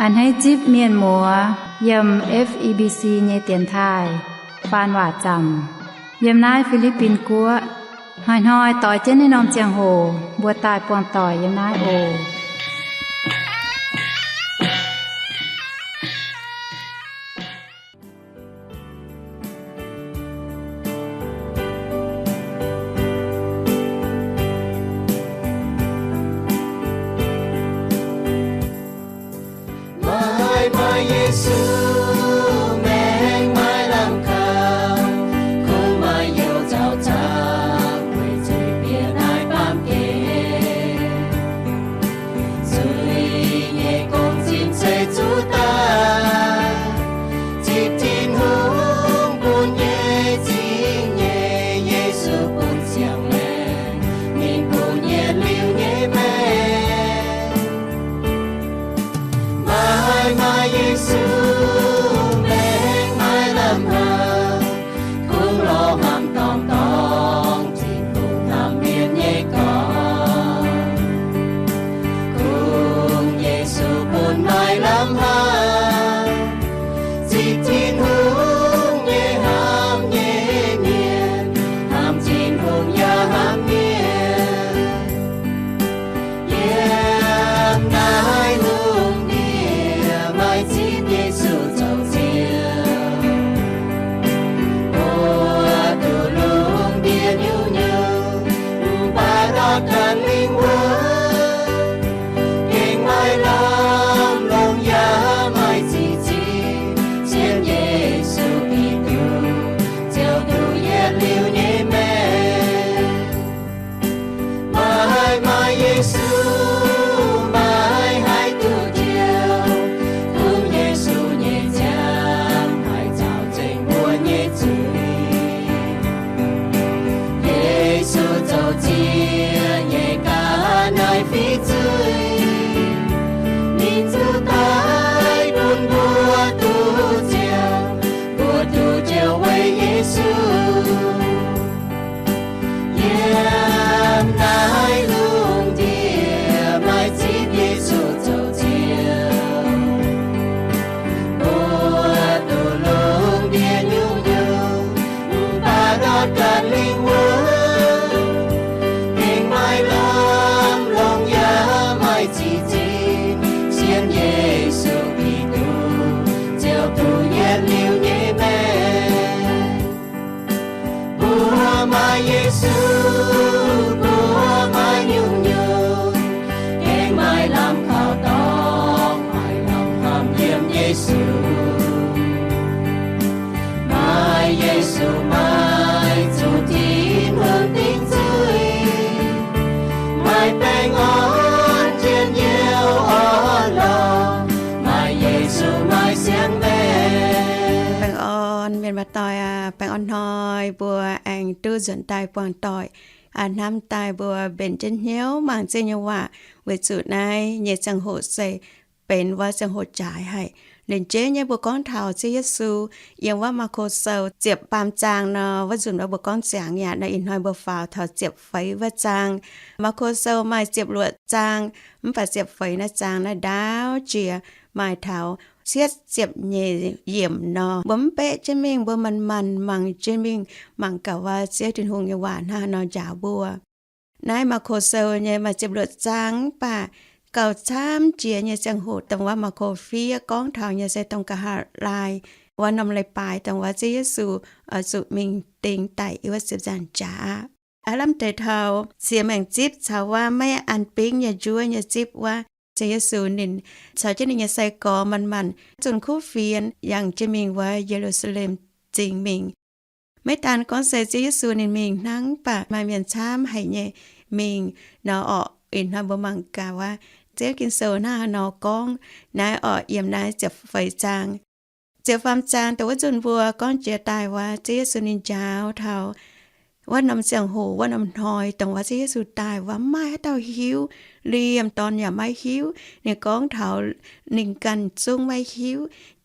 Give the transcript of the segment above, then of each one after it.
A'hneiv zipv mienh muoz yiem F E B C nyei dienx taaih faan waac zaamc yiem naaiv Fi^li^bin Guoqv. Hnoi-hnoi doix jienv naaiv norm ziangh hoc mbuo daaih buangh doic yiem naaiv oc. Maaih, maaih Yesu, maengx maaih lamh kaux, kungx maaih youh zaux zaqc, weic zuqc bieqc naaiv baamh gen. Zuiz nyei gong-zinh ceix zuqc daaih, zipv Tin-Hungh bun nyei zingh nyeic, Yesu bun ziangh maengc, ninh bun yietc liuz nyei maengc. Maaih, maaih Yesu, maengx maaih lamh haic, kungx lorz hnamv dorngx dorngx, zinh kungx hnamv mienh nyei gorx. Kungx Yesu bun maaih lamh haic, zipv Tin-Hungh nyei hnamv nyei mienh, hnamv Tin-Hungh yaac hnamv mienh. Yiem naaiv lungh ndiev maaih zipv Yesu zoux Ziouv. Mbuo duqv lungh ndiev nyungc-nyungc, mv baac ndortv ganh lingh wuonh, gengh maaih lamh longx yaac maaih zingh zinh, sienx Yesu Giduc, Ziouv duqv yietc liuz nyei maengc. Maaih, maaih Yesu, maaih haih duqv Ziouv. Kungx Yesu nyei nziaamv haih caux nzengc mbuo nyei zuiz. Yesu zoux Ziouv nyei ga'naaiv fiqv zuiz, ninh zuqc daic bun mbuo duqv Ziouv, mbuo duqv Ziouv weic Yesu. Yiem naaiv lungh ndiev maaih zipv Yesu zoux Ziouv. Mbuo duqv lungh ndiev nyungc-nyungc, mv baac ndortv ganh lingh wuonh, gengh maaih lamh longx yaac maaih zingh zinh, sienx Yesu Giduc, Ziouv duqv yietc liuz nyei maengc. Mbuo maaih Yesu, mbuo maaih nyungc-nyungc, gengh maaih lamh kaux dorngx, maaih lamh hnamv yiem Yesu. Maaih Yesu, maaih zuqc Tin-Hungh dingc zuiz, maaih baengh orn njien-youh orn-lorqc, maaih Yesu maaih siang-maengc. Baengh orn mienh muoz-doic aac, baengh orn hnoi mbuo aengx duqv nzuonx daaih buangh doic, hnamv daaih mbuo mbenc jienv hnyouv mangc Ziouv nyei waac, weic zuqc naaiv nyei ziangh hoc se benx wuov ziangh hoc jaaix haic. Ninh jeiv nyei mbuo gorngv taux Ziouv Yesu yiem wuov Maako Sou ziepc faam zaang nor, wuov nzunc wuov mbuo gorngv ziangx yaac nor, ih hnoi mbuo faaux taux ziepc feix wuov zaang. Maako Sou maaih ziepc luoqc zaang, mv baac ziepc feix naaiv zaang naaiv ndaauv jiex maaih taux cietv ziepc nyeic yiemc nor. Mbuo mv beqv jienv mingh, mbuo manc-manc mangc jienv mingh, mangc gaax wuov Ziouv Tin-Hungh nyei waac hnangv haaix nor njaaux mbuo. Naaiv Maako Sou nyei maaih ziepc luoqc zaang, mv baac gauh camv jiex nyei ziangh hoc dongh wuov Maako fiev gorngv taux nyei se dongh nqa'haav laai wuov norm leiz-baaix dongh wuov Ziouv Yesu oix zuqc mingh ding daic yiem wuov ziepc nzaangc jaax aqv. Aav lamh deix taux ziex maengc zipv caux wuov maiv an bingv nyei njuov nyei zipv wuov, Ziouv Yesu ninh caux jienv ninh nyei sai-gorx manc-manc zunh kuv fienx yangh jienv mingh wuov Ye^lu^saa^lem Zingh mingh. Maiv daan gorngv se Ziouv Yesu ninh mingh hnangv, mv baac maaih mienh camv haic nyei mingh nor orqc. Ih hnoi mbuo mangc gaax wuov Ziouv Ging-Sou hnangv haaix nor gorngv. Naaiv orqc, yiem naaiv ziepc feix zaang, ziepc faam zaang dongh wuov nzunc mbuo gorngv jiex daaih wuov, Ziouv Yesu ninh njaaux taux wuov norm ziangh hoc, wuov norm hnoi dongh wuov Ziouv Yesu daaih wuov, mv maaih haaix dauh hiuv. Liemh dorn yaac maiv hiuv. Ninh gorngv taux ninh ganh zungv maiv hiuv.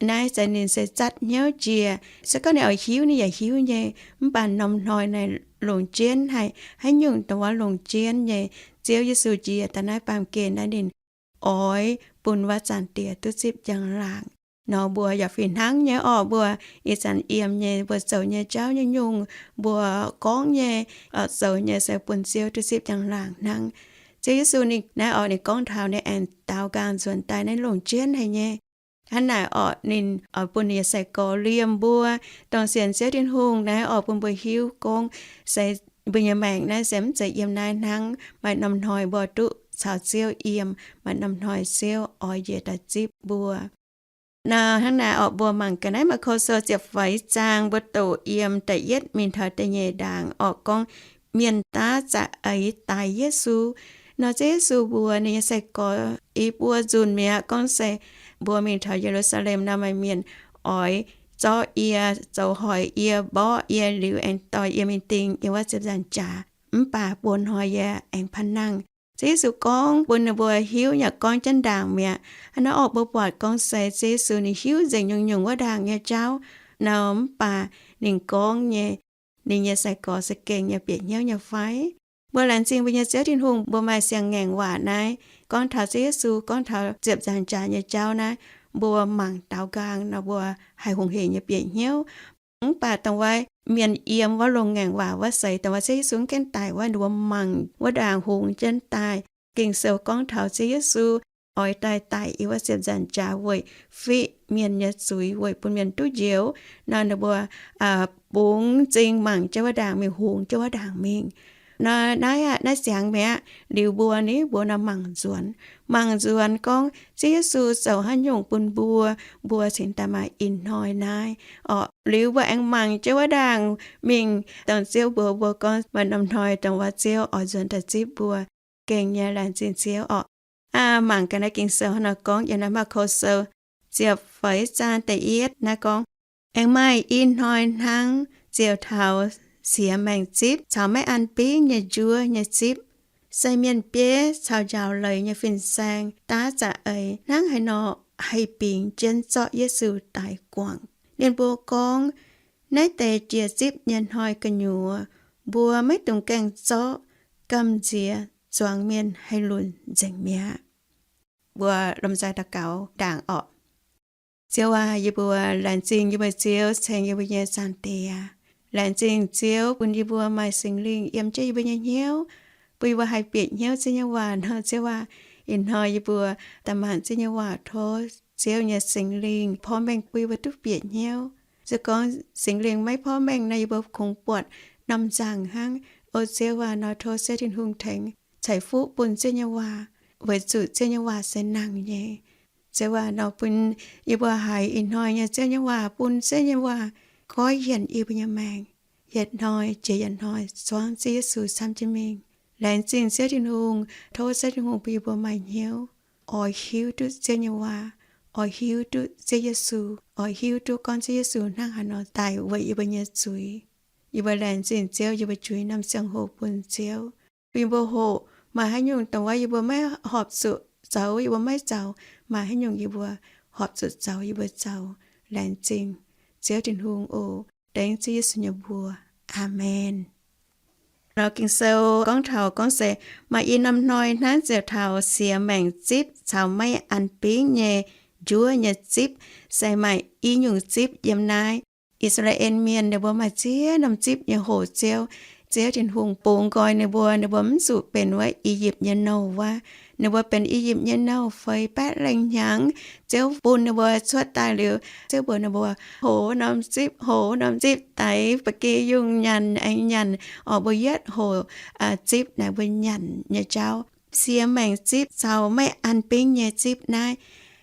Naaiv se ninh se zatv hnyouv jiex. Se gorngv ninh oix hiuv, ninh yaac hiuv nyei. Mv baac norm hnoi naaiv longc jienv haic, haaix nyungc dongh wuov longc jienv nyei. Ziouv Yesu jiex daaih naaiv baamh gen naaiv ninh oix bun wuov Zaangc Diex duqv zipv njang-laangc. Nor mbuo yaac fih hnangv nyei orqc, mbuo ih zanc yiem nyei, mbuo zoux nyei jauv nyei nyungc, mbuo gorngv nyei, zoux nyei se bun Ziouv duqv zipv njang-laangc hnangv. Ziouv Yesu ninh naaiv orqc, ninh gorngv taux ninh aengx daaux nqaang nzuonx daaih naaiv longc jienv haic nyei. Hnangv naaic orqc, ninh oix bun ninh nyei sai-gorx liemh mbuo, dongh sienx Ziouv Tin-Hungh naaiv orqc, bun mbuo hiuv gorngv se mbuo nyei maengc naaiv se mv zeiz yiem naaiv hnangv. Maaih norm hnoi mbuo duqv caux Ziouv yiem, maaih norm hnoi Ziouv oix njiec daaih zipv mbuo. Nor hnangv naaic orqc, mbuo mangc gaax naaiv Maako Sou ziepc feix zaang, mbuo doqc yiem da'yietv mingh taux da'nyeic ndaangc orqc, gorngv mienh daav za'eix daix Yesu. Nor Ziouv Yesu mbuox ninh nyei sai-gorx, i buo nzunc mi'aqv, gorngv se mbuo mingh taux Ye^lu^saa^lem nor, maaih mienh oix zorqv yie, zoux hoic yie, mborqv yie liuz aengx dorh yie mingh ding yiem wuov ziepc nzaangc jaax. Mv baac buo hnoi yie aengx panh nangh. Ziouv Yesu gorngv bun ninh mbuo hiuv yaac gorngv jienv ndaangc mi'aqv. Hnangv naaiv orqc, mbuo buatc gorngv se Ziouv Yesu ninh hiuv nzengc nyungc-nyungc wuov ndaangc nyei jauv nor, mv baac ninh gorngv nyei, ninh nyei sai-gorx se gengh nyei bieqc hnyouv nyei fai? Mbuo laengz zingh mbuo nyei Ziouv Tin-Hungh, mbuo maaih siang-ngaengc waac naaiv gorngv taux Ziouv Yesu, gorngv taux ziepc nzaangc jaax nyei jauv naaiv, mbuo mangc daaux nqaang nor, mbuo haih hungh hec nyei bieqc hnyouv. Mv baac dongh wuov mienh yiem wuov loz-ngaengc waac wuov seix, dongh wuov Ziouv Yesu mv gaengh daic wuov, ninh mbuo mangc wuov ndaangc hungx jienv daaih. Ging-Sou gorngv taux Ziouv Yesu oix daaih daic yiem wuov ziepc nzaangc jaax weic fiqv mienh nyei zuiz, weic bun mienh duqv njoux. Nor ninh mbuo bungx m'zing mangc jienv wuov ndaangc mingh, hungx jienv wuov ndaangc mingh. Nor naaiv aqv, naaiv siangx mi'aqv. Liuz mbuo ni, mbuo nor mangc nzuonx, mangc nzuonx gorngv Ziouv Yesu zoux haaix nyungc bun mbuo, mbuo cingx daaih maaih ih hnoi naaiv orqc. Liuz mbuo aengx mangc jienv wuov ndaangc mingh, dongh Ziouv mbuox mbuo gorngv maaih norm hnoi dongh wuov Ziouv oix nzuonx daaih zipv mbuo. Gengh nyei laengz zingh Ziouv orqc. Mangc gaax naaiv Ging-Sou hnangv nor gorngv, yiem naaiv Maako Sou ziepc feix zaang da'yietv naaiv gorngv, aengx maaih i hnoi hnangv ziouc taux siex maengc zipv caux maiv an bingv nyei njuov nyei zipv, se mienh bieiv caux njaaux leiz nyei fin-saeng daav za'eix hnangv haaix nor haih bingx jienv zorqv Yesu daix guangc. Ninh mbuo gorngv, naaiv deix jiex zipv nyei hnoi gu'nyuoz mbuo maiv dungx gaengh zorqv. Gamh nziex zuangx mienh haih lunc nzengc mi'aqv. Mbuo lomh nzoih daux gaux ndaangc orqc. Ziouv aac, yie mbuo laengz zingh yie mbuo Ziouv ceng yie mbuo nyei Zaangc Diex. Laengz zingh Ziouv bun yie mbuo maaih Singx Lingh yiem jienv yie mbuo nyei hnyouv, bun yie mbuo haih bieqc hnyouv Ziouv nyei waac nor. Ziouv aac, ih hnoi yie mbuo daaih mangc Ziouv nyei waac, tov Ziouv nyei Singx Lingh porv mengh bun yie mbuo duqv bieqc hnyouv. Se gorngv Singx Lingh maiv porv mengh nor, yie mbuo kungx buatc norm nzangc hnangv. O Ziouv aac, nor tov Ziouv Tin-Hungh tengx ceix fuqv bun Ziouv nyei waac, weic zuqc Ziouv nyei waac se nangh nyei. Ziouv aac, nor bun yie mbuo haiz ih hnoi nyei Ziouv nyei waac, bun Ziouv nyei waac goiv yienc yie mbuo nyei maengc, yietc hnoi jiex yietc hnoi zuangv Ziouv Yesu camv jienv mingh. Laengz zingh Ziouv Tin-Hungh, tov Ziouv Tin-Hungh bun yie mbuo maaih hnyouv oix hiuv duqv Ziouv nyei waac, oix hiuv duqv Ziouv Yesu, oix hiuv duqv gorngv Ziouv Yesu hnangv haaix nor daic weic yie mbuo nyei zuiz. Yie mbuo laengz zingh Ziouv, yie mbuo juix norm ziangh hoc bun Ziouv. Bun yie mbuo hoqc, maaih haaix nyungc dongh wuov yie mbuo maiv horpc zuqc zoux, yie mbuo maiv zoux. Maaih haaix nyungc yie mbuo horpc zuqc zoux, yie mbuo zoux. Laengz zingh Ziouv Tin-Hungh oc. Dengv Ziouv Yesu nyei mbuox. Aamen. Nor Ging-Sou gorngv taux gorngv se maaih i norm hnoi hnangv ziouc taux siex maengc zipv caux maiv an bingv nyei njuov nyei zipv, se maaih i nyungc zipv yiem naaiv. I^saa^laa^en Mienh ninh mbuo maaih ziex norm zipv nyei hoc Ziouv. Ziouv Tin-Hungh bungx nqoi ninh mbuo, ninh mbuo mv zuqc benx wuov I^yipv nyei nouh wuov. Ninh mbuo benx I^yipv nyei nouh feix baeqv lengh hnyangx. Ziouv bun ninh mbuo cuotv daaih liuz, Ziouv mbuox ninh mbuo, hoc norm zipv, hoc norm zipv, daix ba'gi yungh nyanc, aengx nyanc orqc mbuo yietv hoc zipv naaic mbuo nyanc nyei jauv. Siex maengc zipv caux maiv an bingv nyei zipv naaiv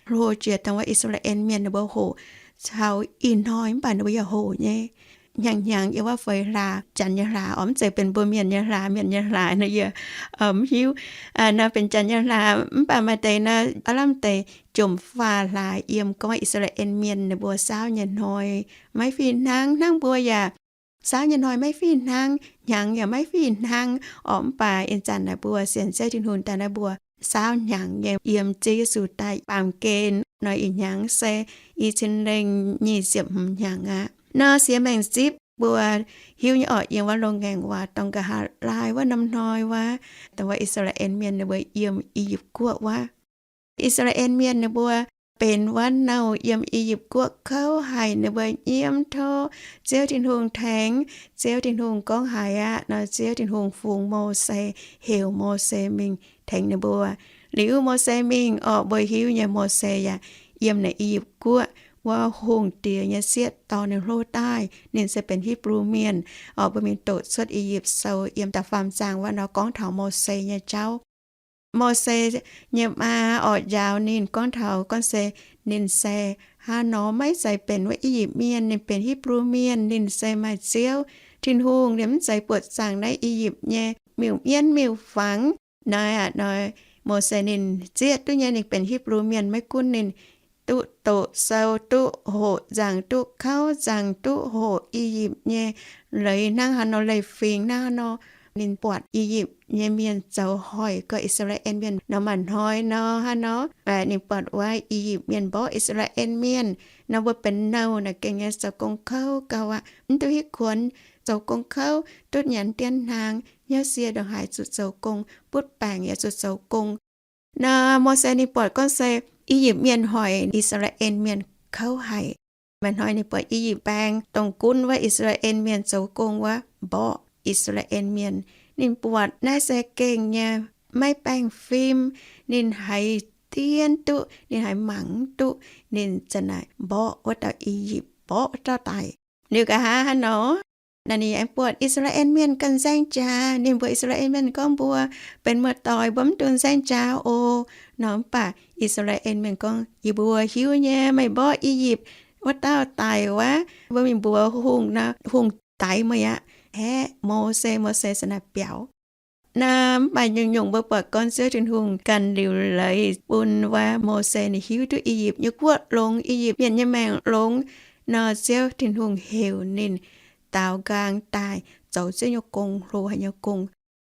hlo jiex dongh wuov I^saa^laa^en Mienh ninh mbuo hoc caux ih hnoi mv baac ninh mbuo yaac hoc nyei. Hnyangx-hnyangx yiem wuov feix hlaax, janx nyei hlaax orqc, mv zeiz benx mbuo mienh nyei hlaax, mienh nyei hlaax nor yie mv hiuv. Nor benx janx nyei hlaax mv baac maaih deix nor, aav lamh deix jomc faah hlaax yiem gorngv I^saa^laa^en Mienh ninh mbuo saauv nyei hnoi maiv fih hnangv. Hnangv mbuo yaac saauv nyei hnoi maiv fih hnangv, hnyangx yaac maiv fih hnangv orqc, mv baac ih zanc naaic mbuo sienx Ziouv Tin-Hungh daaih naaiv mbuo saauv hnyangx nyei yiem Ziouv Yesu daaih baamh gen nor, ih hnyangx se i cin lengh nyic ziepc hmz hnyangx aqv. Nor siex maengc zipv mbuo hiuv nyei orqc, yiem wuov loz-ngaengc waac dorng nqa'haav laai wuov norm hnoi wuov, dongh wuov I^saa^laa^en Mienh ninh mbuo yiem I^yipv Guoqv wuov. I^saa^laa^en Mienh ninh mbuo benx wuov nouh yiem I^yipv Guoqv kouv haic, ninh mbuo nyiemv tov Ziouv Tin-Hungh tengx. Ziouv Tin-Hungh gorngv haaix aqv nor, Ziouv Tin-Hungh fungx Mose, heuc Mose mingh tengx ninh mbuo. Liuz Mose mingh orqc, mbuo hiuv nyei Mose yaac yiem naaic I^yipv Guoqv wuov hungh diex nyei sieqv dorh ninh hlo daaih. Ninh se benx Hipv^lu Mienh orqc. Mbuo mingh doqc Cuotv I^yipv Sou yiem da'faam zaang wuov nor gorngv taux Mose nyei jauv. Mose nyei maa orqc njaaux ninh, gorngv taux gorngv se ninh se hnangv nor maiv zeiz benx wuov I^yipv Mienh, ninh benx Hipv^lu Mienh. Ninh se maaih Ziouv Tin-Hungh, ninh mv zeiz buoqc zaangc naaiv I^yipv nyei miuc-mienv miuc-fangx. Naaiv aqv nor, Mose ninh zieqv duqv nyei ninh benx Hipv^lu Mienh. Maiv gunv ninh duqv doqc sou, duqv hoqc nzaangc, duqv kauv nzaangc, duqv hoqc I^yipv nyei leiz hnangv haaix nor, leiz-fingx hnangv haaix nor, ninh buatc I^yipv nyei mienh zoux hoic gorx I^saa^laa^en Mienh nor, maaih hnoi nor hnangv nor, ninh buatc wuov I^yipv Mienh mborqv I^saa^laa^en Mienh nor, mbuo benx nouh naaic gengh nyei zoux gong kouv gauh aqv, mv duqv hitv kuonx, zoux gong kouv, duqv nyanc dien hnaangx, hnyouv sie ndongc haaix zuqc zoux gong, butv baengc yaac zuqc zoux gong. Nor Mose ninh buatc gorngv se I^yipv Mienh hoic I^saa^laa^en Mienh kouv haic. Maaih hnoi ninh buatc I^yipv baeng dongh gunv wuov I^saa^laa^en Mienh zoux gong wuov mborqv I^saa^laa^en Mienh. Ninh buatc naaiv se gengh nyei maiv baengh fim. Ninh haiz dienv duqv, ninh haiz mangc duqv, ninh za'naaic mborqv wuov dauh I^yipv, mborqv dauh daic. Liuz nqa'haav hnangv nor, naaiv ninh aengx buatc I^saa^laa^en Mienh ganh nzaeng jaax. Ninh mbuox I^saa^laa^en Mienh gorngv, mbuo benx muoz-doic, mbuo mv dungx nzaeng jaax oc. Nor mv baac I^saa^laa^en Mienh gorngv, yie mbuo hiuv nyei, meih mborqv I^yipv wuov dauh daic wuov, mbuo mingh mbuox hungh nor, hungh daix meih aqv. Aeqv, Mose, Mose za'naaic biaux. Nor mv baac nyungc-nyungc mbuo buatc gorngv Ziouv Tin-Hungh ganh liuc leiz bun wuov Mose ninh hiuv duqv I^yipv nyei guoqv longx, I^yipv Mienh nyei maengc longx. Nor Ziouv Tin-Hungh heuc ninh daaux nqaang daaih zoux Ziouv nyei gong, hlo haic nyei gong.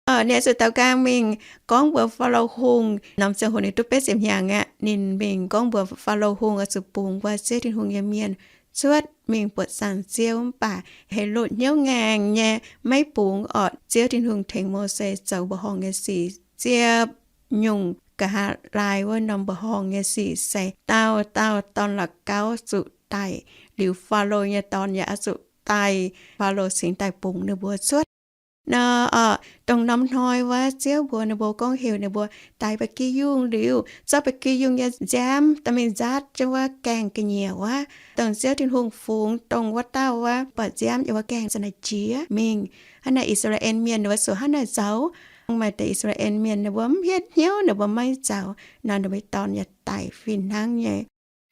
Ninh oix zuqc daaux nqaang mingh gorngv mbuox Faalo Hungh. Norm ziangh hoc ninh duqv betv ziepc hnyangx aqv. Ninh mingh gorngv mbuox Faalo Hungh oix zuqc bungx wuov Ziouv Tin-Hungh nyei mienh cuotv mingh buoqc zaangc Ziouv. Mv baac Helotv hnyouv ngaengc nyei maiv bungx orqc. Ziouv Tin-Hungh tengx Mose zoux mbuoqc horngh nyei sic. Ziepc nyungc nqa'haav laai wuov norm mbuoqc horngh nyei sic se dauh dauh dorn la'gauv zuqc daic, liuz Faalo nyei dorn yaac oix zuqc daic. Faalo cingx daaih bungx ninh mbuo cuotv. Nor orqc, dongh norm hnoi wuov Ziouv mbuox ninh mbuo gorngv heuc ninh mbuo daix ba'gi yungh liuz, zorqv ba'gi yungh nyei nziaamv dorh mingh nzaatv jienv wuov gaengh ga'nyiec wuov, dongh Ziouv Tin-Hungh fungx dongh wuov dauh wuov, buatc nziaamv yiem wuov gaengh za'naaic jiex mingh. Hnangv naaic I^saa^laa^en Mienh ninh mbuo zuqc hnangv naaic zoux. Maaih deix I^saa^laa^en Mienh ninh mbuo mv hietv hnyouv, ninh mbuo maiv zoux, nor ninh mbuo dorn yaac daic fih hnangv nyei.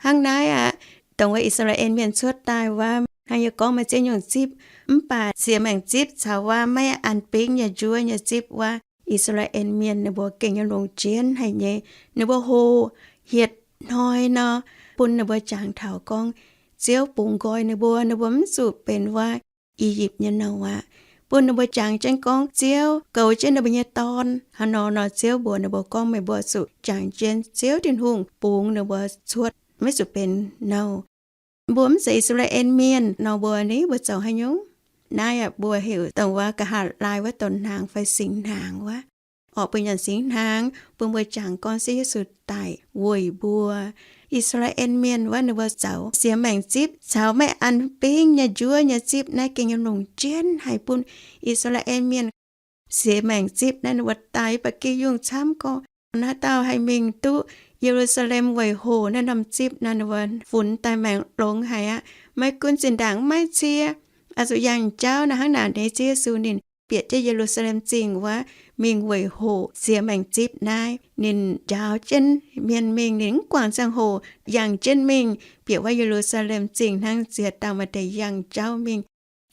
Hnangv naaiv aqv, dongh wuov I^saa^laa^en Mienh cuotv daaih wuov, hnangv yie gorngv, maaih ziex nyungc zipv. Mv baac siex maengc zipv caux wuov maiv an bingv nyei njuov nyei zipv wuov, I^saa^laa^en Mienh ninh mbuo gengh nyei longc jienv haic nyei. Ninh mbuo hoqc hietc hnoi nor, bun ninh mbuo jangx taux gorngv Ziouv bungx nqoi ninh mbuo, ninh mbuo mv zuqc benx wuov I^yipv nyei nouh aqv. Bun ninh mbuo jangx jienv gorngv Ziouv goux jienv ninh mbuo nyei dorn. Hnangv nor nor, Ziouv mbuox ninh mbuo gorngv, meih mbuo zuqc jangx jienv Ziouv Tin-Hungh bungx ninh mbuo cuotv, maiv zuqc benx nouh. Mbuo mv zeiz I^saa^laa^en Mienh nor, mbuo ni mbuo zoux haaix nyungc? Naaiv aqv, mbuo heuc dongh wuov nqa'haav laai wuov donx hnaangx fai singx hnaangx wuov. Orqc, bun nyanc singx hnaangx, bun mbuo jangx gorngv Ziouv Yesu daic weic mbuo. I^saa^laa^en Mienh wuov ninh mbuo zoux siex maengc zipv caux maiv an bingv nyei njuov nyei zipv naaiv gengh nyei longc jienv haic bun I^saa^laa^en Mienh. Siex maengc zipv naaiv ninh mbuo daix ba'gi yungh camv gorx. Naaiv dauh haih mingh duqv Ye^lu^saa^lem weic hoc naaiv norm zipv naaiv ninh mbuo funx daaih maengc longx haic aqv. Maiv gunv zinh ndaangc maiv cie, oix zuqc yangh jauv naaiv hnangv naaic, Ziouv Yesu ninh bieqc jienv Ye^lu^saa^lem Zingh wuov mingh weic hoc siex maengc zipv naaiv. Ninh njaaux jienv mienh mingh, ninh mv guangc ziangh hoc yangh jienv mingh bieqc wuov Ye^lu^saa^lem Zingh hnangv. Ziex dauh maaih deix yangh jauv mingh,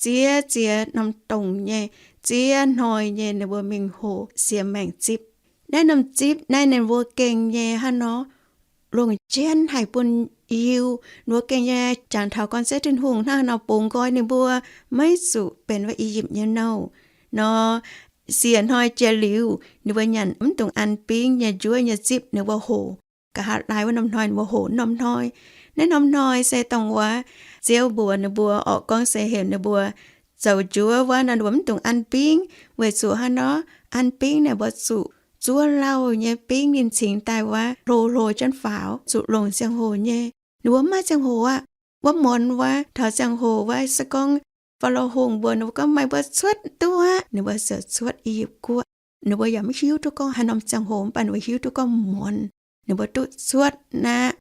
ziex ziex norm dongc nyei, ziex hnoi nyei ninh mbuo mingh hoc siex maengc zipv. Naaiv norm zipv naaiv ninh mbuo gengh nyei hnangv nor longc jienv haic bun Iu-, ninh mbuo gengh nyei jangx taux gorngv Ziouv Tin-Hungh hnangv haaix nor bungx nqoi ninh mbuo maiv zuqc benx wuov I^yipv nyei nouh nor. Siex hnoi jiex liuz, ninh mbuo nyanc mv dungx an bingv nyei njuov nyei zipv, ninh mbuo hoc. Nqa'haav laai wuov norm hnoi ninh mbuo hoc norm hnoi. Naaiv norm hnoi se dongh wuov Ziouv mbuox ninh mbuo orqc, gorngv se heuc ninh mbuo zoux njuov wuov nor, ninh mbuo mv dungx an bingv. Weic zuqc hnangv nor, an bingv naaic mbuo zuqc zuov lauh nyei bingv ninh cingx daaih wuov hlo hlo jienv faaux, zuqc longc ziangh hoc nyei. Ninh mbuo mv maaih ziangh hoc aqv. Wuov muonz wuov taux ziangh hoc wuov se gorngv Faalo Hungh mbuox ninh mbuo gorngv, Meih mbuo cuotv duqv aqv. Ninh mbuo ziouc cuotv I^yipv Guoqv. Ninh mbuo yaac mv hiuv duqv gorngv haaix norm ziangh hoc, mv baac ninh mbuo hiuv duqv gorngv muonz ninh mbuo duqv cuotv aqv.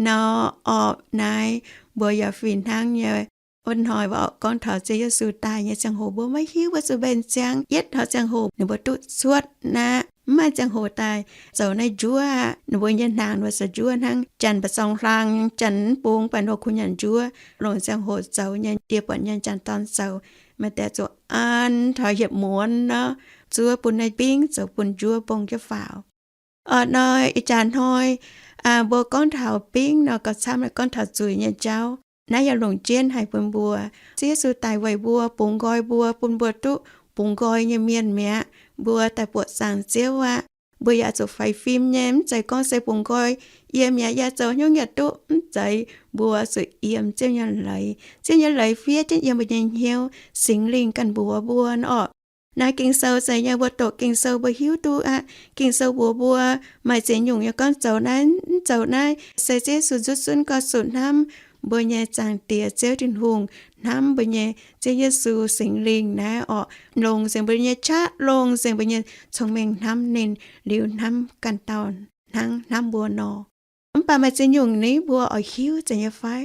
Nor orqc, naaiv mbuo yaac fih hnangv nyei. Wuov hnoi mbuo oix gorngv taux Ziouv Yesu daaih nyei ziangh hoc mbuo maiv hiuv, mbuo zuqc mbenc ziangx yietv taux ziangh hoc ninh mbuo duqv cuotv aqv. Mv maaih ziangh hoc daaih zoux naaiv njuov aqv. Ninh mbuo nyei hnaangx ninh mbuo zoux njuov hnangv, janx mbu'zorng hlaang, janx mv bung, mv baac ninh mbuo kuh nyanc njuov. Longc ziangh hoc zoux nyei, yie buatc nyei janx-dorn zoux, maaih deix zuqc an taux hietc muonz nor, zuov bun naaiv bingv zoux bun njuov mbong jienv faaux. Orqc, nor ih jaax hnoi mbuo gorngv taux bingv nor, gauh camv gorngv taux zuiz nyei jauv. Naaiv yaac longc jienv haic bun mbuo. Ziouv Yesu daic weic mbuo, bungx nqoi mbuo, bun mbuo duqv bungx nqoi nyei mienh mi'aqv. Mbuo daaih buoqc zaangc Ziouv aqv. Mbuo yaac zuqc faix fim nyei, mv zeiz gorngv se bungx nqoi yiem mi'aqv, yaac zoux hnyouv yaac duqv, mv zeiz. Mbuo zuqc yiem Ziouv nyei leiz. Ziouv nyei leiz fiev jienv yiem mbuo nyei hnyouv, Singx Lingh ganh mbuox mbuo orqc. Naaiv Ging-Sou zeiz nyei, mbuo doqc Ging-Sou mbuo hiuv duqv aqv. Ging-Sou mbuox mbuo maaih ziex nyungc nyei gorngv zoux naaiv, mv zoux naaiv, se Ziouv Yesu nzutv zunv gauh zuqc hnamv mbuo nyei Zaangc Diex Ziouv Tin-Hungh, hnamv mbuo nyei Ziouv Yesu, Singx Lingh naaiv orqc, longc nzengc mbuo nyei qaqv, longc nzengc mbuo nyei cong-mengh hnamv ninh, liuz hnamv ganh dauh hnangv hnamv mbuo nor. Mv baac maaih ziex nyungc ni mbuo oix hiuv zeiz nyei fai?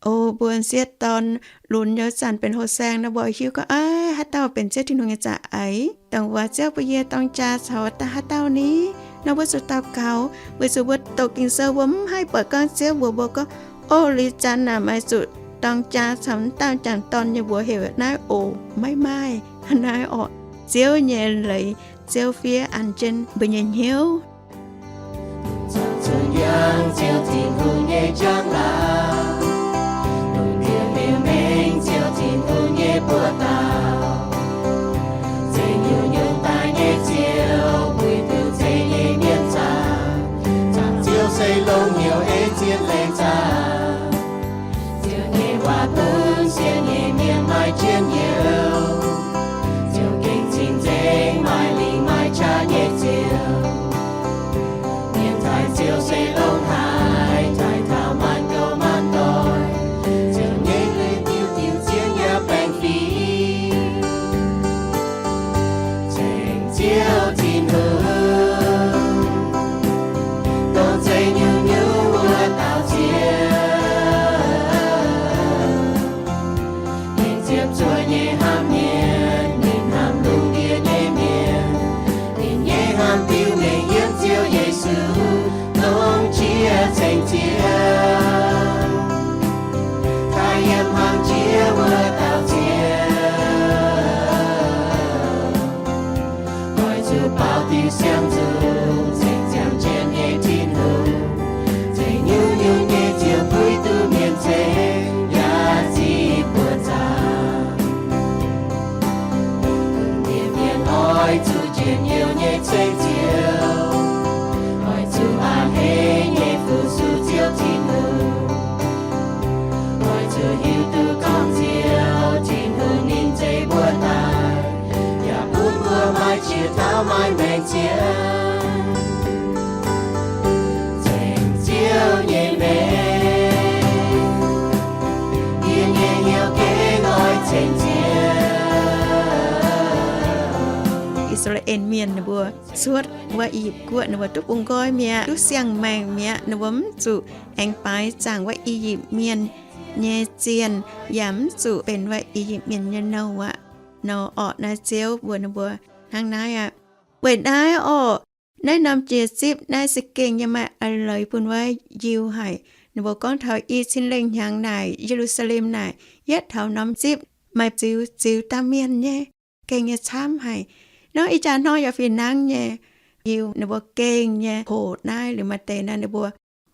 O, mbuo sieqv dorn lunx nyei zanc benx houh saeng nor, mbuo oix hiuv gorngv, aav, haaix dauh benx Ziouv Tin-Hungh nyei za'eix, dongh wuov Ziouv bun yie dorng jaa caux haaix dauh ni? Nor mbuo zuqc daux gaux, weic zuqc mbuo doqc Ging-Sou mbuo mv haih buatc gorngv Ziouv mbuox mbuo gorngv, o, liuz zanc naaic meih zuqc dorng jaa caux wuov dauh m'jangc dorn nyei mbuox heuc naaiv oc. Maiv maaih. Naaiv orqc, Ziouv nyei leiz, Ziouv fiev an jienv mbuo nyei hnyouv. Zuqc zunh yangh Ziouv Tin-Hungh nyei njang-laangc, lungh ndiev liuz mengh Ziouv Tin-Hungh nyei buoz-dauh. Zeiz nyungc-nyungc daaih nyei Ziouv, puix duqv zeiv nyei mienh zaangc. Zaangc Ziouv se longx hnyouv ei zien lengc zaangc. Ziouv nyei waac bun sienx nyei mienh maaih njien-youh. Ziouv gengh cing-nzengc, maaih lingc maaih qaqv nyei Ziouv. Mienh taaih Ziouv se longx haic, taaih taux maanc gouv maanc doic. Ziouv nyei lui diuh diuh zien yaac baengh fingx. Ceng Ziouv Tin-Hungh, dongh zeiz nyungc-nyungc wuov dauh Ziouv. Ninh ziepc zuoqv nyei hnamv mienh, ninh hnamv lungh ndiev nyei mienh. Ninh nyei hnamv diuh mengh yiem Ziouv Yesu, dongh jiex ceng Ziouv, daaih yiem hlang jiex wuov dauh Ziouv. Oix zuqc baaux diuh siang-nzung, ceng ziangh jienv nyei Tin-Hungh. Zeiz nyungc-nyungc nyei Ziouv puix duqv mienh ceng, yaac ziqc buoz zaangc. Mienh mienh oix zuqc njien-youh nyei ceng Ziouv. Oix zuqc a'hneiv nyei fu-sux Ziouv Tin-Hungh. Oix zuqc hiuv duqv gorngv Ziouv Tin-Hungh ninh zeiz mbuo daaih, yaac bun mbuo maaih qiex taux maaih maengc ziangh. Ceng Ziouv nyei maengc, yie nyei hnyouv gengh oix ceng Ziouv. I^saa^laa^en Mienh ninh mbuo cuotv wuov I^yipv Guoqv, ninh mbuo duqv bungx nqoi mi'aqv, duqv siang-maengc mi'aqv. Ninh mbuo mv zuqc aengx baaix zaangc wuov I^yipv Mienh nyei zienh, yaac mv zuqc benx wuov I^yipv Mienh nyei nouh aqv. Nor orqc, naaiv Ziouv mbuox ninh mbuo hnangv naaiv aqv. Weic naaiv orqc, naaiv norm jiex zipv naaiv se gengh yiem maaih a'leiz bun wuov Yiu haic. Ninh mbuo gorngv taux i cin lengh hnyangx naaic, Ye^lu^saa^lem naaic, yietv taux norm zipv maaih ziux ziux dauh mienh nyei, gengh nyei camv haic. Nor ih jaax hnoi yaac fih hnangv nyei. Yiu ninh mbuo gengh nyei hoqc naaiv liuz maaih deix naaiv ninh mbuo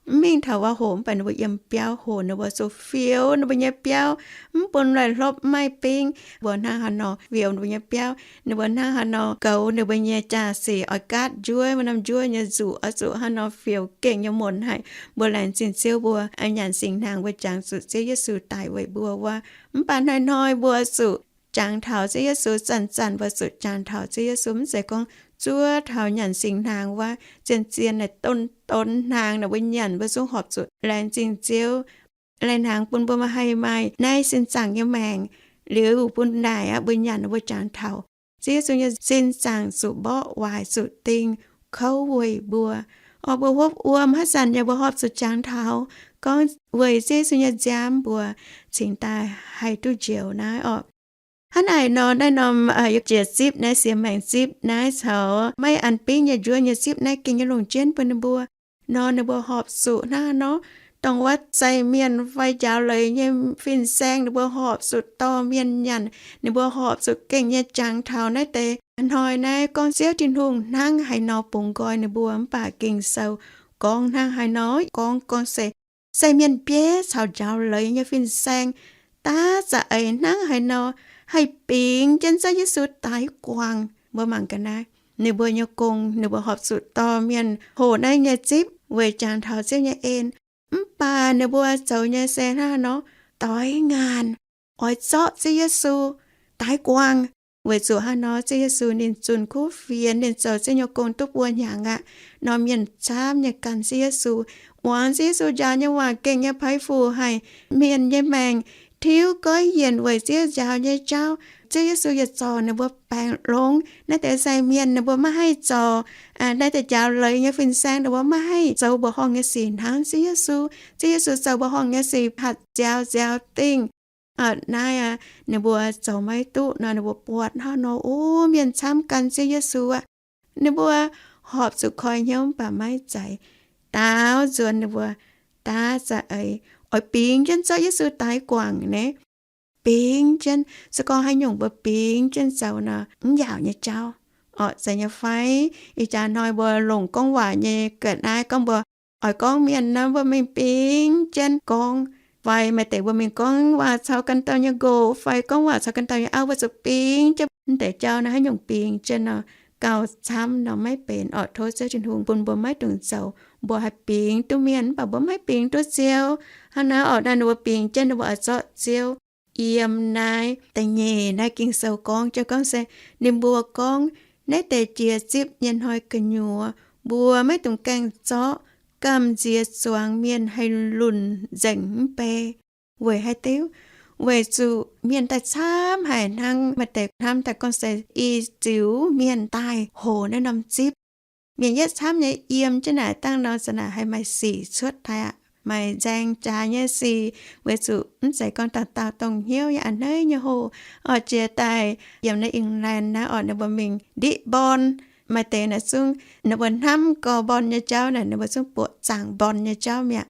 mv mingh taux wuov hoqc, mv baac ninh mbuo yiem biauv hoqc, ninh mbuo zuqc fioux ninh mbuo nyei biauv, mv bun loi hlopv, mv maaih bingv. Mbuo hnangv haaix nor fioux ninh mbuo nyei biauv, ninh mbuo hnangv haaix nor goux ninh mbuo nyei jaa-sic, oix gaatv njuov, maaih norm njuov nyei nzuqc, oix zuqc haaix nor fioux gengh nyei muonc haic. Mbuo laengz zingh Ziouv mbuo nyanc singx hnaangx mbuo jangx zuqc Ziouv Yesu daic weic mbuo wuov. Mv baac hnoi-hnoi mbuo zuqc jangx taux Ziouv Yesu, zanc-zanc mbuo zuqc jangx taux Ziouv Yesu, mv zeiz gorngv zuov taux nyanc singx hnaangx wuov, zien-zien naaic donx-donx hnaangx naaic mbuo nyanc, mbuo zungv horpc zuqc laengz zingh Ziouv. Laih hnaangx bun mbuo maaih haih maaih naaiv sin zaangc nyei maengc, liuz bun naaic aqv mbuo nyanc mbuo jangx taux. Ziouv Yesu nyei sin zaangc zuqc mborqv waaic zuqc ding kouv weic mbuo. Orqc, mbuo hopv wuom haaix zanc yaac mbuo horpc zuqc jangx taux gorngv weic Ziouv Yesu nyei nziaamv mbuo cingx daaih haih duqv njoux naaiv orqc. Hnangv naaic nor, naaiv norm jiex zipv naaiv, siex maengc zipv naaiv caux maiv an bingv nyei njuov nyei zipv naaiv gengh nyei longc jienv bun ninh mbuo. Nor ninh mbuo horpc zuqc hnangv nor, dongh wuov sai mienh fai njaaux leiz nyei fin-saeng ninh mbuo horpc zuqc dorh mienh nyanc, ninh mbuo horpc zuqc gengh nyei jangx taux naaiv deix hnoi naaiv gorngv Ziouv Tin-Hungh hnangv haaix nor bungx nqoi ninh mbuo. Mv baac Ging-Sou gorngv hnangv haaix nor, gorngv, gorngv se sai mienh bieiv caux njaaux leiz nyei fin-saeng daav za'eix hnangv haaix nor haih bingx jienv Ziouv Yesu daix guangc. Mbuo mangc ga'naaiv, ninh mbuo nyei gong, ninh mbuo horpc zuqc dorh mienh hoqc naaiv nyei zipv weic jangx taux Ziouv nyei en. Mv baac ninh mbuo zoux nyei se hnangv haaix nor, doix ngaanc oix zorqv Ziouv Yesu daix guangc. Weic zuqc hnangv nor Ziouv Yesu ninh zunh kuv fienx, ninh zoux Ziouv nyei gong duqv buo hnyangx aqv. Nor mienh camv nyei ganh Ziouv Yesu, muangx Ziouv Yesu njaaux nyei waac gengh nyei peix fuc haic, mienh nyei maengc tiuv goiv yienc weic Ziouv njaaux nyei jauv. Ziouv Yesu yietc zorc ninh mbuo baengc longx. Naaiv deix sai mienh ninh mbuo maiv haih zorc, naaiv deix njaaux leiz nyei fin-saeng ninh mbuo maiv haih zoux mbuoqc horngh nyei sic hnangv Ziouv Yesu. Ziouv Yesu zoux mbuoqc horngh nyei sic hatc nziaaux nziaaux dingh. Naaiv ninh mbuo zoux maiv duqv nor, ninh mbuo buatc hnangv nor, o, mienh camv gan Ziouv Yesu aqv. Ninh mbuo horpc zuqc koi hnyouv mv baac maiv zeiz. Daaux nzuonx ninh mbuo daav za'eix oix bingx jienv zorqv Yesu daix guangc naaiv. Bingx jienv, se gorngv haaix nyungc mbuo bingx jienv zoux nor, mv yaauc nyei jauv orqc, zeiz nyei fai? Ih jaax hnoi mbuo longc gorngv waac nyei ga'naaiv gorngv mbuo oix gorngv mienh nor, mbuo mingh bingx jienv gorngv, fai maaih deix mbuo mingh gorngv waac caux ganh dauh nyei nqox fai gorngv waac caux ganh dauh nyei auv, mbuo zuqc bingx jienv. Mv deix jauv naaiv haaix nyungc bingx jienv nor, gauh camv nor maiv benx orqc. Tov Ziouv Tin-Hungh bun mbuo maiv dungx zoux. Mbuo haih bingx duqv mienh mv baac mbuo maiv bingx duqv Ziouv. Hnangv naaiv orqc, naaiv ninh mbuo bingx jienv ninh mbuo oix zorqv Ziouv. Yiem naaiv da'nyeic naaiv Ging-Sou gorngv jienv gorngv se ninh mbuo gorngv, naaiv deix jiex zipv nyei hnoi gu'nyuoz mbuo maiv dungx gaengh zorqv, gamh nziex zuangx mienh haih lunc nzengc mv bei. Weic haaix diuc? Weic zuqc mienh daaih camv haic hnangv. Maaih deix hnamv daaih gorngv se i ziux mienh daaih hoc naaiv norm zipv. Mienh yietv camv nyei yiem jienv naaic dangh nor, za'naaic haih maaih sic cuotv daaih aqv, maaih nzaeng jaax nyei sic. Weic zuqc mv zeiz gorngv dauh dauh dongh hnyouv nyei a'hneiv nyei hoc. Orqc, jiex daaih yiem naaiv England naaiv orqc, ninh mbuo mingh ndiqv mborn. Maaih deix naaic zungv ninh mbuo hnamv gorx mborn nyei jauv naaic, ninh mbuo zungv buoqc zaangc mborn nyei jauv mi'aqv.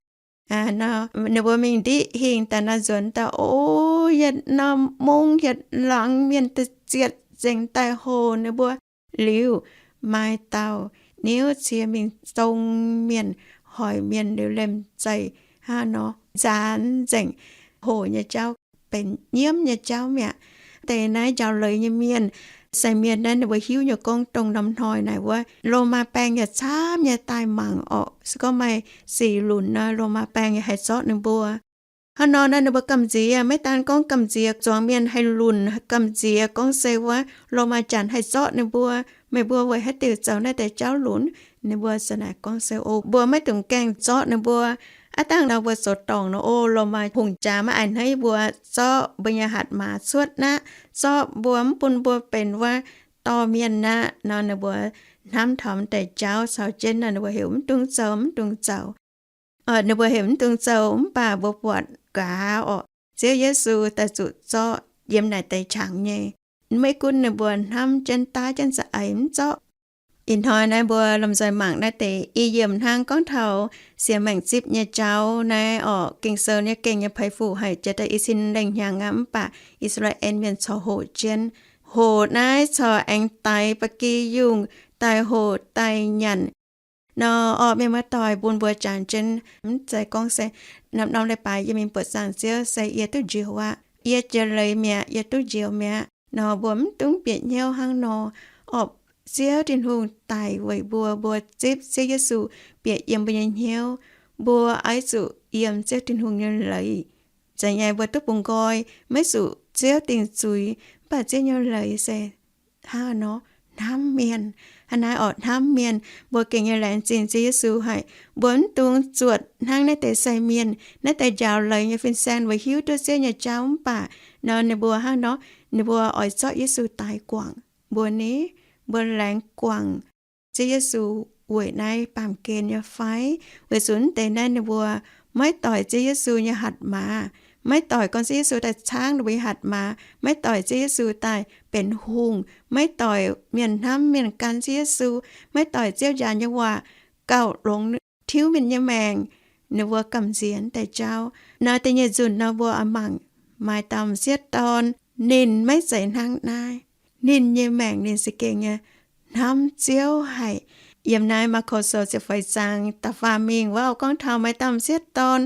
Ninh mbuo mingh ndiqv hingh daaih nor, nzuonx daaih, o, yietc norm mungv yietc laangz mienh da'zietc nzengc daaih hoc ninh mbuo. Liuz maaih dauh niouv cie mingh zong mienh, hoic mienh liuz liemh zeih hnangv nor nzaanx nzengc. Hoc nyei jauv benx nyiemv nyei jauv mi'aqv. Deix naaiv njaaux leiz nyei mienh, sai mienh naaiv ninh mbuo hiuv nyei gorngv dongh norm hnoi naaic wuov Lomaa baeng yaac camv nyei daaih mangc orqc. Se gorngv maaih sic lunc nor, Lomaa baeng yaac haih zorqv ninh mbuo. Hnangv nor naaiv ninh mbuo gamh nziex, maiv daan gorngv gamh nziex zuangx mienh haih lunc, gamh nziex gorngv se wuov Lomaa janx haih zorqv ninh mbuo. Meih mbuo weic haaix diuc zoux naaiv deix jauv lunc? Ninh mbuo za'naaic gorngv se, o, mbuo maiv dungx gaengh zorqv ninh mbuo. Aav dangh nor mbuo zoux dorngc nor, o, Lomaa hungh jaax maiv a'hneiv mbuo, zorqv mbuo nyei hatc maaz cuotv aqv, zorqv mbuo mv bun mbuo benx wuov dorh mienh aqv nor, ninh mbuo hnamv taux deix jauv caux jienv nor, ninh mbuo heuc mv dungx zoux, mv dungx zoux. Ninh mbuo heuc mv dungx zoux, mv baac mbuo buatc gaax orqc, Ziouv Yesu daaih zuqc zorqv yiem naaic deix qangx nyei. Maiv gunv ninh mbuo hnamv jienv daav jienv za'eix mv zorqv. Ih hnoi naaiv mbuo lomh nzoih mangc naaiv deix i yiemc hnangv gorngv taux siec maengc zipv nyei jauv naaiv orqc. Ging-Sou nyei gengh nyei peix fuc haic, jiex daaih i cin lengh hnyangx aqv, mv baac I^saa^laa^en Mienh corc hoqc jienv. Hoqc naaiv corc aengx daix ba'gi yungh daaih hoqc daaih nyanc. Nor orqc, mienh muoz-doic, bun mbuo jangx jienv mv zeiz gorngv se norm-norm leiz-baaix yie mingh buoqc zaangc Ziouv se yie duqv njoux aqv, yie jiex leiz mi'aqv, yie duqv njoux mi'aqv. Nor mbuo mv dungx bieqc hnyouv hnangv nor orqc. Ziouv Tin-Hungh daic weic mbuo, mbuo zipv Ziouv Yesu bieqc yiem mbuo nyei hnyouv, mbuo oix zuqc yiem Ziouv Tin-Hungh nyei leiz. Zeiz nyei mbuo duqv bungx nqoi, maiv zuqc Ziouv dingc zuiz, mv baac Ziouv nyei leiz se hnangv nor, hnamv mienh. Hnangv naaiv orqc, hnamv mienh, mbuo gengh nyei laengz zingh Ziouv Yesu haic. Mbuo mv dungx zuotc hnangv naaiv deix sai mienh, naaiv deix njaaux leiz nyei fin-saeng, mbuo hiuv duqv Ziouv nyei jauv mv baac nor ninh mbuo hnangv nor, ninh mbuo oix zorqv Yesu daix guangc. Mbuo ni, mbuo laengz guangc Ziouv Yesu weic naaiv baamh gen nyei fai? Weic zuqc deix naaiv ninh mbuo maiv doic Ziouv Yesu nyei hatc maaz, maiv doic gorngv Ziouv Yesu daaih caangv ninh mbuo nyei hatc maaz, maiv doic Ziouv Yesu daaih benx hungh, maiv doic mienh hnamv mienh gan Ziouv Yesu, maiv doic Ziouv njaaux nyei waac gauh longx tiuv mienh nyei maengc. Ninh mbuo gamh nziex deix jauv. Nor da'nyeic nzunc nor mbuo oix mangc maaih dauh m'sieqv dorn, ninh maiv zeiz hnangv naaiv. Ninh nyei maengc ninh za'gengh nyei hnamv Ziouv haic. Yiem naaiv Maako Sou ziepc feix zaang da'faam mingh wuov oix gorngv taux maaih dauh m'sieqv dorn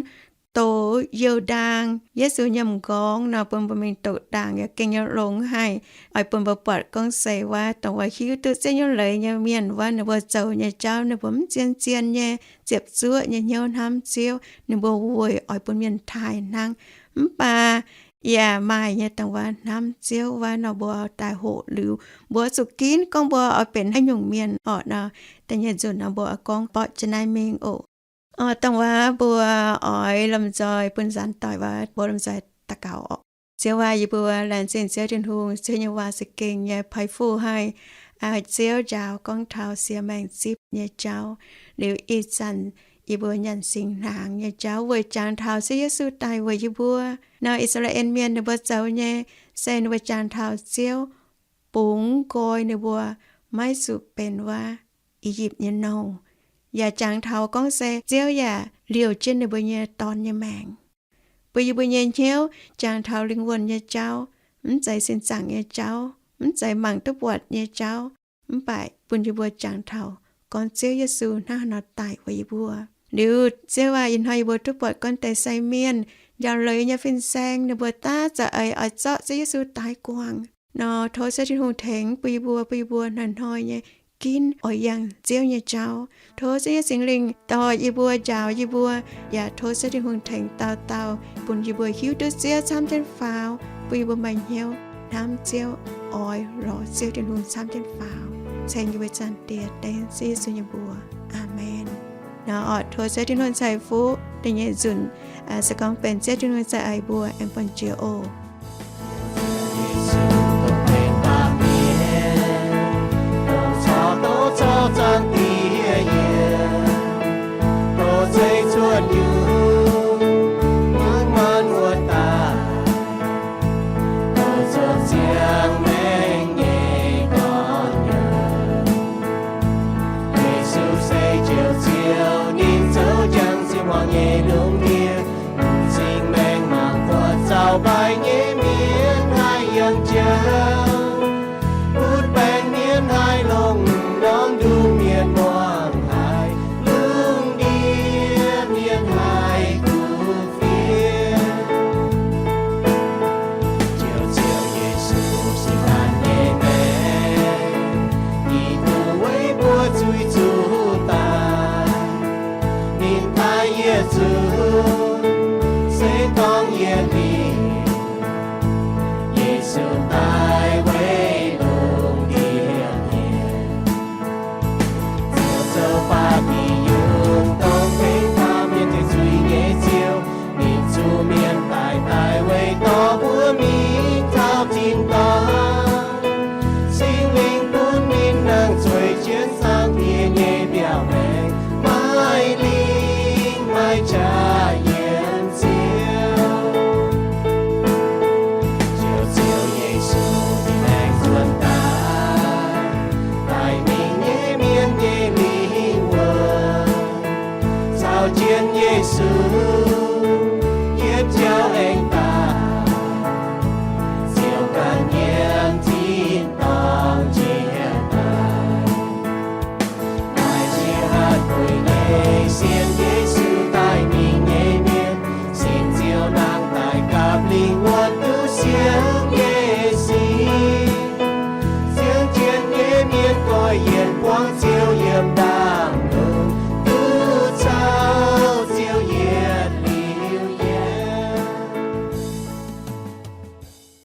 doqc youh ndaang Yesu nyiemc m'nqorngv nor, bun mbuo mingh doqc ndaangc yaac gengh nyei longx haic. Oix bun mbuo buatc gorngv se wuov dongh wuov hiuv duqv Ziouv nyei leiz nyei mienh wuov, ninh mbuo zoux nyei jauv ninh mbuo mv zien-zien nyei, ziepc zuoqv nyei hnyouv hnamv Ziouv, ninh mbuo weic oix bun mienh taaih hnangv. Mv baac yaac maaih nyei dongh wuov hnamv Ziouv wuov nor, mbuo daaih hoqc liuz, mbuo zuqc ginv gorngv mbuo oix benx haaix nyungc mienh orqc nor, da'nyeic nzunc nor mbuo oix gorngv borqv jienv naaiv mingh oc. Dongh wuov mbuo oix lomh nzoih bun nzaanx doic wuov, mbuo lomh nzoih daux gaux oc. Ziouv aac, yie mbuo laengz zingh Ziouv Tin-Hungh, Ziouv nyei waac za'gengh nyei peix fuqv haic. Ziouv njaaux gorngv taux siex maengc zipv nyei jauv. Liuz ih zanc yie mbuo nyanc singx hnaangx nyei jauv weic jangx taux Ziouv Yesu daic weic yie mbuo. Nor I^saa^laa^en Mienh ninh mbuo zoux nyei se ninh mbuo jangx taux Ziouv bungx nqoi ninh mbuo maiv zuqc benx wuov I^yipv nyei nouh. Yaac jangx taux gorngv se Ziouv yaac liouc jienv ninh mbuo nyei dorn nyei maengc. Bun yie mbuo nyei hnyouv jangx taux lingh wuonh nyei jauv, mv zeiz sin zaangc nyei jauv, mv zeiz mangc duqv buatc nyei jauv, mv baac bun yie mbuo jangx taux gorngv Ziouv Yesu hnangv haaix nor daic weic yie mbuo. Liuz Ziouv aac, ih hnoi yie mbuo duqv buatc gorngv deix sai mienh njaaux leiz nyei fin-saeng ninh mbuo daav za'eix oix zorqv Ziouv Yesu daix guangc. Nor tov Ziouv Tin-Hungh tengx bun yie mbuo, bun yie mbuo hnoi-hnoi nyei ginv oix yangh Ziouv nyei jauv. Tov Ziouv nyei Singx Lingh dorh yie mbuo, njaaux yie mbuo, yaac tov Ziouv Tin-Hungh tengx dauh dauh bun yie mbuo hiuv duqv Ziouv camv jienv faaux, bun yie mbuo maaih hnyouv hnamv Ziouv, oix lorz Ziouv Tin-Hungh camv jienv faaux. Ceng yie mbuo Zaangc Diex, dengv Ziouv Yesu nyei mbuox. Aamen. Nor oix tov Ziouv Tin-Hungh ceix fuqv da'nyeic nzunc, se gorngv benx Ziouv Tin-Hungh za'eix mbuo aengx buangh jiex oc. Yesu se Njoux Ziouv, ninh zoux jangx zinh muangx nyei lungh ndiev, m'zing maengx mangc buatc zaux mbaih nyei mienh haih yangh jauv, butv baengc mienh haih longx, norm nduqc mienh muangx haih, lungh ndiev mienh haih kuv fienx. Njoux Ziouv Yesu se naanc nyei maengc, yie duqv weic mbuo zuiz zuqc daaih. Ninh taaih yietc zungv se dorngx yietc liuz, Yesu daaih